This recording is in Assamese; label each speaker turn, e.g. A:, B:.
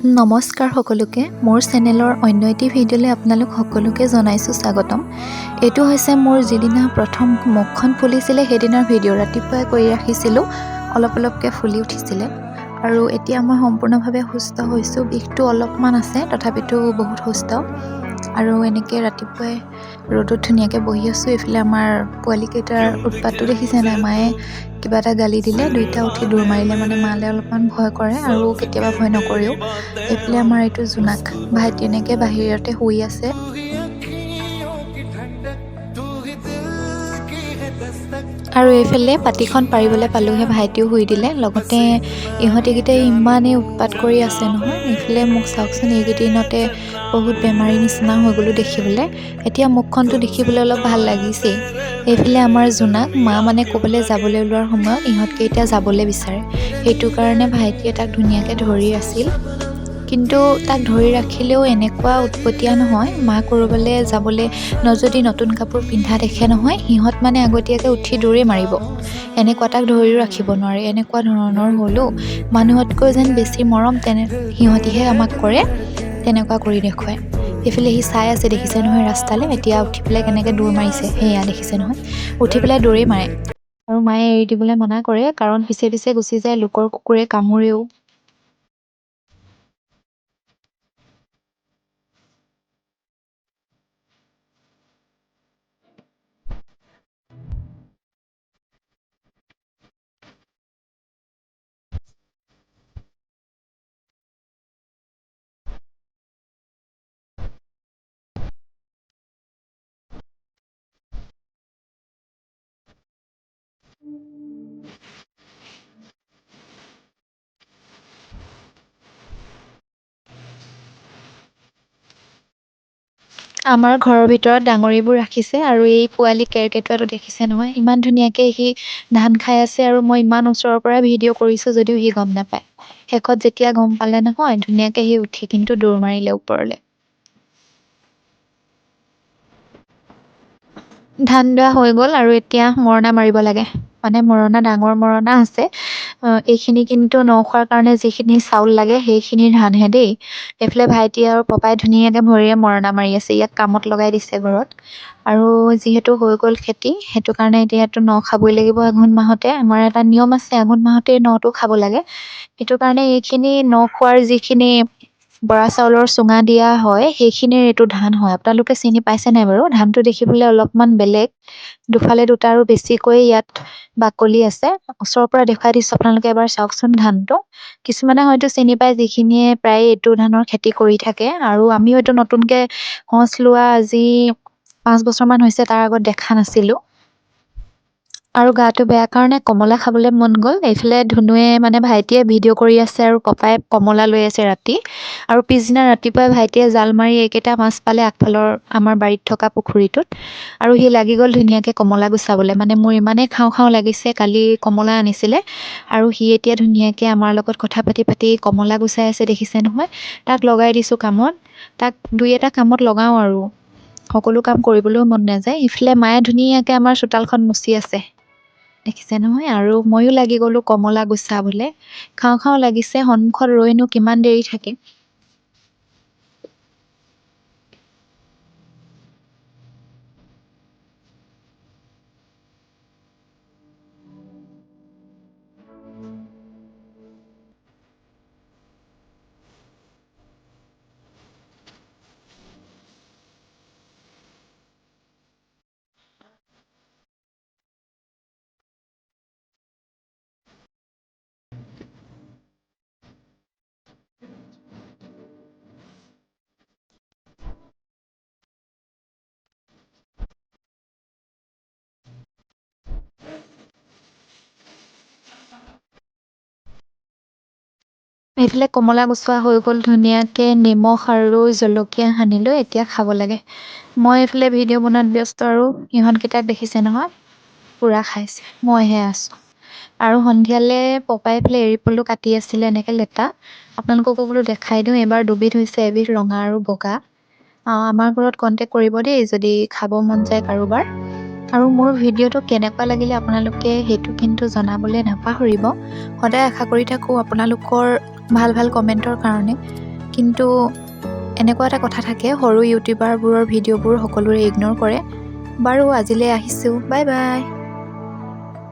A: নমস্কাৰ সকলোকে, মোৰ চেনেলৰ অন্য এটি ভিডিঅ'লৈ আপোনালোক সকলোকে জনাইছোঁ স্বাগতম। এইটো হৈছে মোৰ যিদিনা প্ৰথম মুখখন ফুলিছিলে সেইদিনাৰ ভিডিঅ'। ৰাতিপুৱাই কৰি ৰাখিছিলোঁ, অলপ অলপকৈ ফুলি উঠিছিলে আৰু এতিয়া মই সম্পূৰ্ণভাৱে সুস্থ হৈছোঁ। বিষটো অলপমান আছে, তথাপিতো বহুত সুস্থ। আৰু এনেকৈ ৰাতিপুৱাই ৰ'দত ধুনীয়াকৈ বহি আছোঁ। এইফালে আমাৰ পোৱালিকেইটাৰ উৎপাতটো দেখিছে নাই? মায়ে কিবা এটা গালি দিলে, দুইটা উঠি দৌৰ মাৰিলে। মানে মালে অলপমান ভয় কৰে আৰু কেতিয়াবা ভয় নকৰেও। এইফালে আমাৰ এইটো জোনাক ভাইটি এনেকৈ বাহিৰতে শুই আছে। আৰু এইফালে পাতিখন পাৰিবলৈ পালোহে, ভাইটিও শুই দিলে। লগতে ইহঁতিকেইটাই ইমানেই উৎপাত কৰি আছে নহয়। এইফালে মোক চাওকচোন, এইকেইদিনতে বহুত বেমাৰী নিচিনা হৈ গ'লোঁ দেখিবলৈ। এতিয়া মুখখনটো দেখিবলৈ অলপ ভাল লাগিছেই। এইফালে আমাৰ জোনাক মা মানে ক'ৰবালৈ যাবলৈ ওলোৱাৰ সময়ত ইহঁতকেইটা যাবলৈ বিচাৰে, সেইটো কাৰণে ভাইটিয়ে তাক ধুনীয়াকৈ ধৰি আছিল। কিন্তু তাক ধৰি ৰাখিলেও এনেকুৱা উৎপতীয়া নহয়। মা ক'ৰবালৈ যাবলৈ যদি নতুন কাপোৰ পিন্ধা দেখে নহয়, সিহঁত মানে আগতীয়াকৈ উঠি দৌৰেই মাৰিব। এনেকুৱা তাক ধৰিও ৰাখিব নোৱাৰে, এনেকুৱা ধৰণৰ হ'লেও মানুহতকৈ যেন বেছি মৰম তেনে সিহঁতিহে আমাক কৰে, তেনেকুৱা কৰি দেখুৱায়। এইফালে সি চাই আছে, দেখিছে নহয় ৰাস্তালৈ। এতিয়া উঠি পেলাই কেনেকৈ দৌৰ মাৰিছে, সেয়া দেখিছে নহয়, উঠি পেলাই দৌৰেই মাৰে। আৰু মায়ে এৰি দিবলৈ মানা কৰে, কাৰণ পিছে পিছে গুচি যায়, লোকৰ কুকুৰে কামোৰেও। আমাৰ ঘৰৰ ভিতৰত ডাঙৰিবোৰ ৰাখিছে। আৰু এই পোৱালি কেৰ্কেটুৱাটো দেখিছে নহয়, ইমান ধুনীয়াকৈ সি ধান খাই আছে আৰু মই ইমান ওচৰৰ পৰা ভিডিঅ' কৰিছোঁ যদিও সি গম নাপায়। শেষত যেতিয়া গম পালে নহয়, ধুনীয়াকৈ সি উঠি কিন্তু দৌৰ মাৰিলে ওপৰলৈ। ধান দোৱা হৈ গ'ল আৰু এতিয়া মৰণা মাৰিব লাগে। মানে মৰণা, ডাঙৰ মৰণা আছে এইখিনি, কিন্তু নখোৱাৰ কাৰণে যিখিনি চাউল লাগে সেইখিনিৰ ধানহে দেই। এইফালে ভাইটি আৰু পাপাই ধুনীয়াকৈ ভৰিৰে মৰণা মাৰি আছে। ইয়াক কামত লগাই দিছে ঘৰত। আৰু যিহেতু হৈ গ'ল খেতি, সেইটো কাৰণে এতিয়াতো ন খাবই লাগিব আঘোণ মাহতে। আমাৰ এটা নিয়ম আছে, আঘোণ মাহতেই নটো খাব লাগে। সেইটো কাৰণে এইখিনি ন খোৱাৰ যিখিনি বৰা চাউলৰ চুঙা দিয়া হয়, সেইখিনিৰ এইটো ধান হয়। আপোনালোকে চিনি পাইছে নাই বাৰু? ধানটো দেখিবলৈ অলপমান বেলেগ, দুফালে দুটা আৰু বেছিকৈ ইয়াত বাকলি আছে। ওচৰৰ পৰা দেখুৱাই দিছোঁ, আপোনালোকে এবাৰ চাওকচোন ধানটো। কিছুমানে হয়তো চিনি পায়, যিখিনিয়ে প্ৰায় এইটো ধানৰ খেতি কৰি থাকে। আৰু আমিও এইটো নতুনকৈ সঁচ লোৱা আজি 5 বছৰমান হৈছে, তাৰ আগত দেখা নাছিলোঁ। আৰু গাটো বেয়া কাৰণে কমলা খাবলৈ মন গ'ল। এইফালে ধুনুৱে, মানে ভাইটিয়ে ভিডিঅ' কৰি আছে আৰু পাপাই কমলা লৈ আছে ৰাতি। আৰু পিছদিনা ৰাতিপুৱাই ভাইটিয়ে জাল মাৰি এইকেইটা মাছ পালে আগফালৰ আমাৰ বাৰীত থকা পুখুৰীটোত। আৰু সি লাগি গ'ল ধুনীয়াকৈ কমলা গুচাবলৈ। মানে মোৰ ইমানেই খাওঁ খাওঁ লাগিছে, কালি কমলা আনিছিলে। আৰু সি এতিয়া ধুনীয়াকৈ আমাৰ লগত কথা পাতি পাতি কমলা গুচাই আছে, দেখিছে নহয়। তাক লগাই দিছোঁ কামত। তাক দুই এটা কামত লগাওঁ আৰু সকলো কাম কৰিবলৈও মন নাযায়। ইফালে মায়ে ধুনীয়াকৈ আমাৰ চোতালখন মুচি আছে, দেখিছে নহয়। আৰু ময়ো লাগি গ'লোঁ কমলা গুচাবলৈ। খাওঁ খাওঁ লাগিছে, সন্মুখত ৰৈনো কিমান দেৰি থাকিম? এইফালে কমলা গুচোৱা হৈ গ'ল ধুনীয়াকৈ, নিমখ আৰু জলকীয়া সানি লৈ এতিয়া খাব লাগে। মই এইফালে ভিডিঅ' বনোৱাত ব্যস্ত আৰু ইহঁতকেইটাক দেখিছে নহয়, পূৰা খাইছে, মইহে আছোঁ। আৰু সন্ধিয়ালৈ পপাই এইফালে এৰী পলু কাটি আছিলে এনেকৈ লেটা। আপোনালোককো বোলো দেখাই দিওঁ। এইবাৰ দুবিধ হৈছে, এবিধ ৰঙা আৰু বগা। আমাৰ ঘৰত কণ্টেক্ট কৰিব দেই, যদি খাব মন যায় কাৰোবাৰ। আৰু মোৰ ভিডিঅ'টো কেনেকুৱা লাগিলে আপোনালোকে সেইটো কিন্তু জনাবলৈ নাপাহৰিব। সদায় আশা কৰি থাকোঁ আপোনালোকৰ ভাল ভাল কমেণ্টৰ কাৰণে। কিন্তু এনেকুৱা এটা কথা থাকে, সৰু ইউটিউবাৰবোৰৰ ভিডিঅ'বোৰ সকলোৰে ইগন'ৰ কৰে। বাৰু, আজিলৈ আহিছোঁ, বাই বাই।